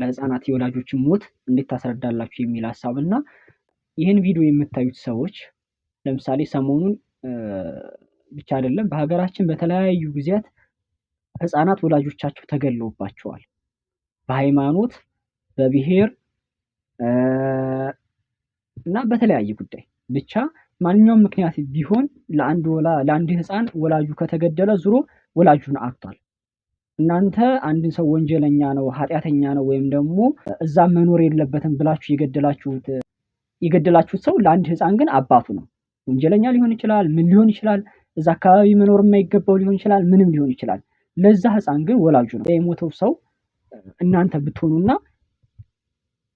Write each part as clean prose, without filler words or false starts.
ለህፃናት የወላጆችን ሞት እንዴት ታስረዳላችሁ የሚል ሀሳብ እና ይህን ቪዲዮ የምታዩት ሰዎች ለምሳሌ ሰሞኑን ብቻ አይደለም በሀገራችን በተለያዩ ጊዜያት ህፃናት ወላጆቻቸው ተገድለውባቸዋል። በሃይማኖት፣ በብሔር እና በተለያየ ጉዳይ ብቻ ማንኛውም ምክንያት ቢሆን ለአንድ ህፃን ወላጁ ከተገደለ ዙሮ ወላጁን አጥቷል። እናንተ አንድን ሰው ወንጀለኛ ነው፣ ኃጢአተኛ ነው ወይም ደግሞ እዛ መኖር የለበትም ብላችሁ የገደላችሁት ሰው ለአንድ ህፃን ግን አባቱ ነው። ወንጀለኛ ሊሆን ይችላል፣ ምን ሊሆን ይችላል፣ እዛ አካባቢ መኖር የማይገባው ሊሆን ይችላል፣ ምንም ሊሆን ይችላል። ለዛ ህፃን ግን ወላጁ ነው። የሞተው ሰው እናንተ ብትሆኑና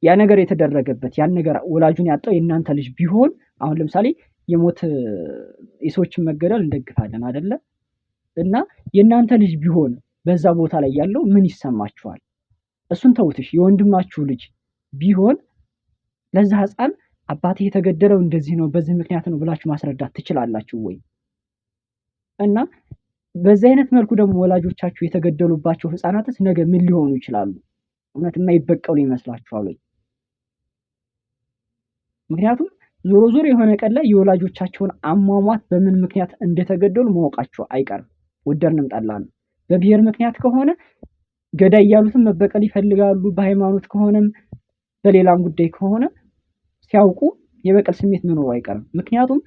ያ ነገር የተደረገበት ያን ነገር ወላጁን ያጣው የእናንተ ልጅ ቢሆን፣ አሁን ለምሳሌ የሞት የሰዎችን መገደል እንደግፋለን አይደለ? እና የእናንተ ልጅ ቢሆን በዛ ቦታ ላይ ያለው ምን ይሰማችኋል? እሱን ተውትሽ፣ የወንድማችሁ ልጅ ቢሆን ለዛ ህፃን አባቴ የተገደለው እንደዚህ ነው፣ በዚህ ምክንያት ነው ብላችሁ ማስረዳት ትችላላችሁ ወይ? እና በዚህ አይነት መልኩ ደግሞ ወላጆቻችሁ የተገደሉባቸው ህፃናትስ ነገ ምን ሊሆኑ ይችላሉ? እውነት የማይበቀሉ ይመስላችኋል ወይ? ምክንያቱም ዞሮ ዞሮ የሆነ ቀን ላይ የወላጆቻቸውን አሟሟት በምን ምክንያት እንደተገደሉ ማወቃቸው አይቀርም። ወደድንም ጠላንም። በብሔር ምክንያት ከሆነ ገዳይ ያሉትን መበቀል ይፈልጋሉ። በሃይማኖት ከሆነም በሌላም ጉዳይ ከሆነ ሲያውቁ የበቀል ስሜት መኖሩ አይቀርም። ምክንያቱም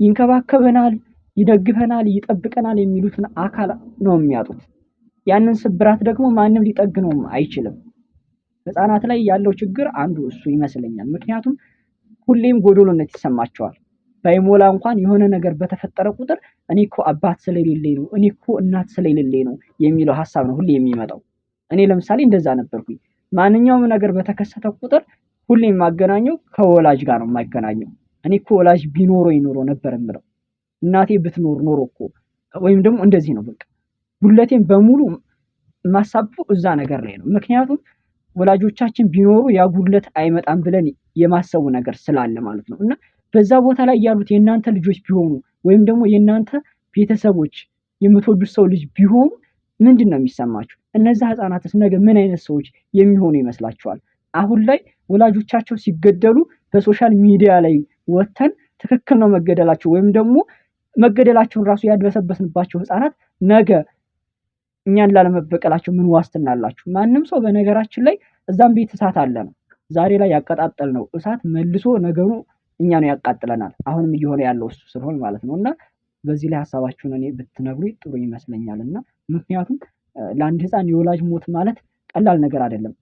ይንከባከበናል፣ ይደግፈናል፣ ይጠብቀናል የሚሉትን አካል ነው የሚያጡት። ያንን ስብራት ደግሞ ማንም ሊጠግነውም አይችልም። ህፃናት ላይ ያለው ችግር አንዱ እሱ ይመስለኛል። ምክንያቱም ሁሌም ጎዶሎነት ይሰማቸዋል። ባይሞላ እንኳን የሆነ ነገር በተፈጠረ ቁጥር እኔ እኮ አባት ስለሌለኝ ነው፣ እኔ እኮ እናት ስለሌለኝ ነው የሚለው ሀሳብ ነው ሁሌ የሚመጣው። እኔ ለምሳሌ እንደዛ ነበርኩኝ። ማንኛውም ነገር በተከሰተ ቁጥር ሁሌ የማገናኘው ከወላጅ ጋር ነው የማገናኘው። እኔ እኮ ወላጅ ቢኖረኝ ኖሮ ነበር የምለው። እናቴ ብትኖር ኖሮ እኮ ወይም ደግሞ እንደዚህ ነው በቃ ጉድለቴን በሙሉ የማሳብበው እዛ ነገር ላይ ነው። ምክንያቱም ወላጆቻችን ቢኖሩ ያ ጉድለት አይመጣም ብለን የማሰቡ ነገር ስላለ ማለት ነው። እና በዛ ቦታ ላይ ያሉት የእናንተ ልጆች ቢሆኑ ወይም ደግሞ የእናንተ ቤተሰቦች የምትወዱት ሰው ልጅ ቢሆኑ ምንድን ነው የሚሰማችሁ? እነዛ ህፃናትስ ነገ ምን አይነት ሰዎች የሚሆኑ ይመስላችኋል? አሁን ላይ ወላጆቻቸው ሲገደሉ በ social media ላይ ወጥተን ትክክል ነው መገደላቸው ወይም ደግሞ መገደላቸውን ራሱ ያድበሰበስንባቸው ህፃናት ነገ እኛን ላለመበቀላቸው ምን ዋስትና አላችሁ? ማንም ሰው በነገራችን ላይ እዛም ቤት እሳት አለ ነው። ዛሬ ላይ ያቀጣጠል ነው እሳት መልሶ ነገሩ እኛ ነው ያቃጥለናል። አሁንም እየሆነ ያለው እሱ ስለሆነ ማለት ነው። እና በዚህ ላይ ሀሳባችሁን እኔ ብትነግሩኝ ጥሩ ይመስለኛል። እና ምክንያቱም ለአንድ ህፃን የወላጅ ሞት ማለት ቀላል ነገር አይደለም።